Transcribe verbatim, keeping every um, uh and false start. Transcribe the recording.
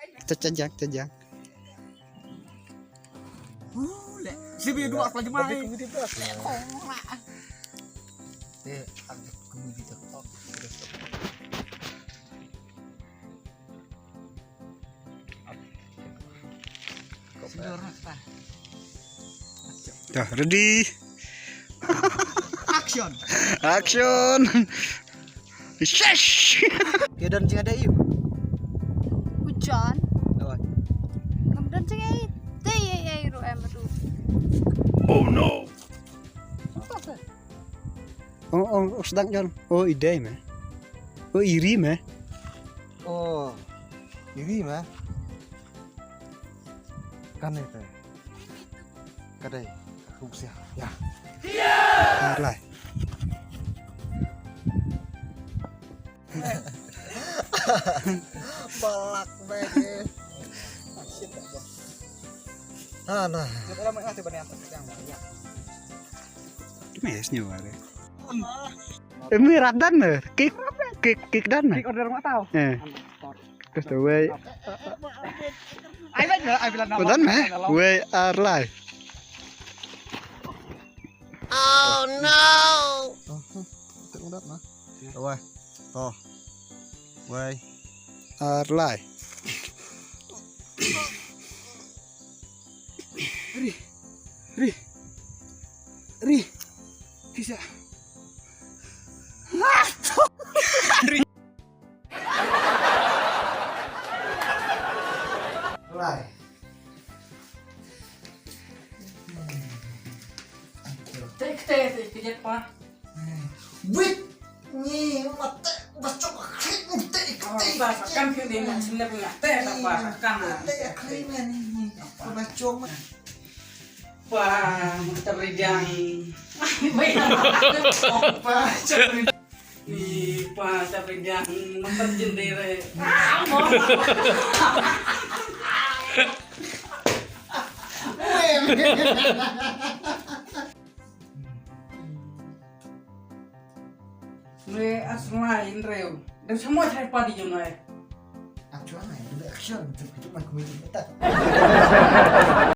Kita cajang, cajang. Sibi dua pala jemai. Te ada kemudi tu. Dah ready. Action. Action. Shush. Ke don jingade yu. Hujan. Lawan. Kam don jingade. Te ye ye ru em ru. Oh no. Oh, oh, oh, sedang John. Oh, idai me. Oh, iri me. Oh, iri me. Kan itu. Kadai, aku siap. Ya. Ar lai. Balak bagi. Ana. Kita lama ngasih banyak yang ya. Di mes nyu are. Emi radan ne. Kik, kik, kik dan ne. Kik order ma tau. Eh. Kasta wei. Ai lai na, ai bilang nama. Udan meh. Wei ar lai. Oh no. Oh, tak udah mah. Wei. Oh. Wei. Ar lai. Ri. Ri. Ri. Kisa. Ri. Lai. Te kete te kete pa. Wit. Ni mate bachok klik mate kete. Kam kyu ni mak sinde punya te apa kan. Te klik ni ni. Bachok. Pa, terjang. Baik. Pa, terjang. Ih, pa, tapi jangan memperjendera. Re aslai reu. Dan semua saya padi jumlah. Actually, action, terkejut aku itu.